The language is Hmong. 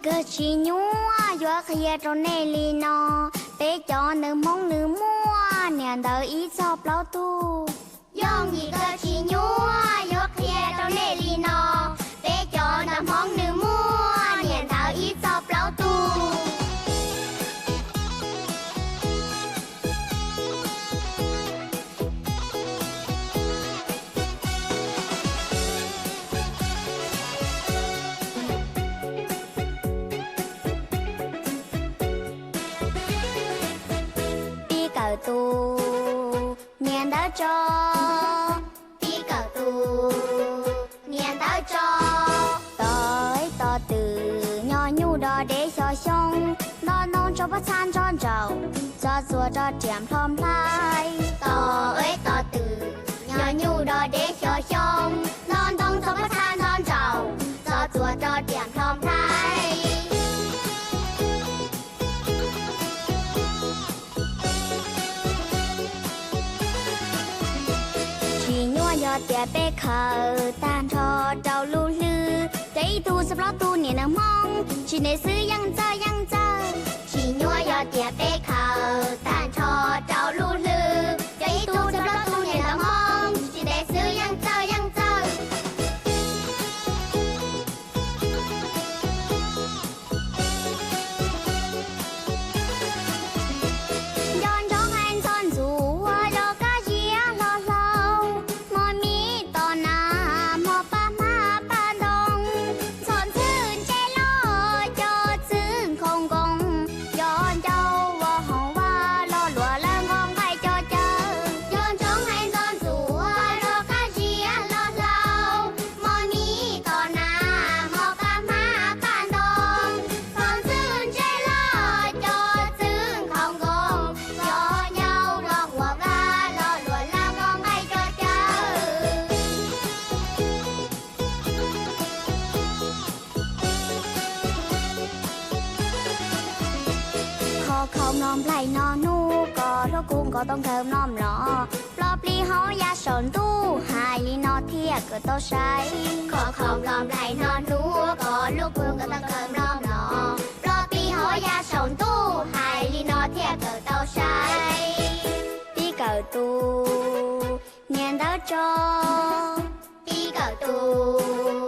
Kawg tsis nyuaj yuav qhia rau nej li no, peb cov ntawv Hmoob nws muaj niam ntawv ib txog plaub tug. Yooj yim kawg tsis nyuaj yuav qhia rau nej li no, peb cov ntawv Hmoob nws muaj niam ntawv ib txog plaub tug. Tib kawm tus niam ntawv tso, tib kawm tus niam ntawv tso. Tos ib tos twm nyo nyuj do dev xyo xyoo, nto ntoo tso pob txha nto ntsaum, txo txuas rau riam nplho nplhaib. Tos ib tos twm nyo nyuj do dev xyo xyoo, nto ntoo tso pob txha nto ntsaum, txo txuas rau riam nplho nplhaib. Tsis nyuaj yog tias peb khaws tag nrho rau lub hlwb, ces ib tug txog plaub tug niam ntawv Hmoob tsis ntev xwb yeej txawj yeej txawj. Tsis nyuaj yog tias peb khaws tag nrho rau lub hlwb, ces ib tug txog plaub tug niam ntawv Hmoob tsis ntev xwb yeej txawj yeej txawj. Nco ntsoov hais ntxov ntxuav los kab ziab hlo hlau, hmo mis tos nas hmo paj hmab paj ntoo, ntxhov ntxwg ntse loj cov txwv nkhaus nkoos, cov ncauj ua hoom vaj los luam lawv nqos nqaij cov cawv. Nco ntsoov hais ntxov ntxuav los kab ziab hlo hlau, hmo mis tos nas hmo paj hmab paj ntoo, ntxhov ntxwg ntse loj cov txwv nkhaus nkoos, cov ncauj ua hoom vaj los luam lawv nqos nqaij cov cawv. Kho khau mlom nplaig no hnub kom hlub kuv nkaus tau nkawg mlom mlom, ploj plig hauv yav saum ntuj hais li no thiaj kawm tau sai. Kho khau mlom nplaig no hnub kom hlub kuv nkaus tau nkawg mlom mlom, ploj plig hauv yav saum ntuj hais li no thiaj kawm tau sai. Tib kawm tus niam ntawv tso, tib kawm tus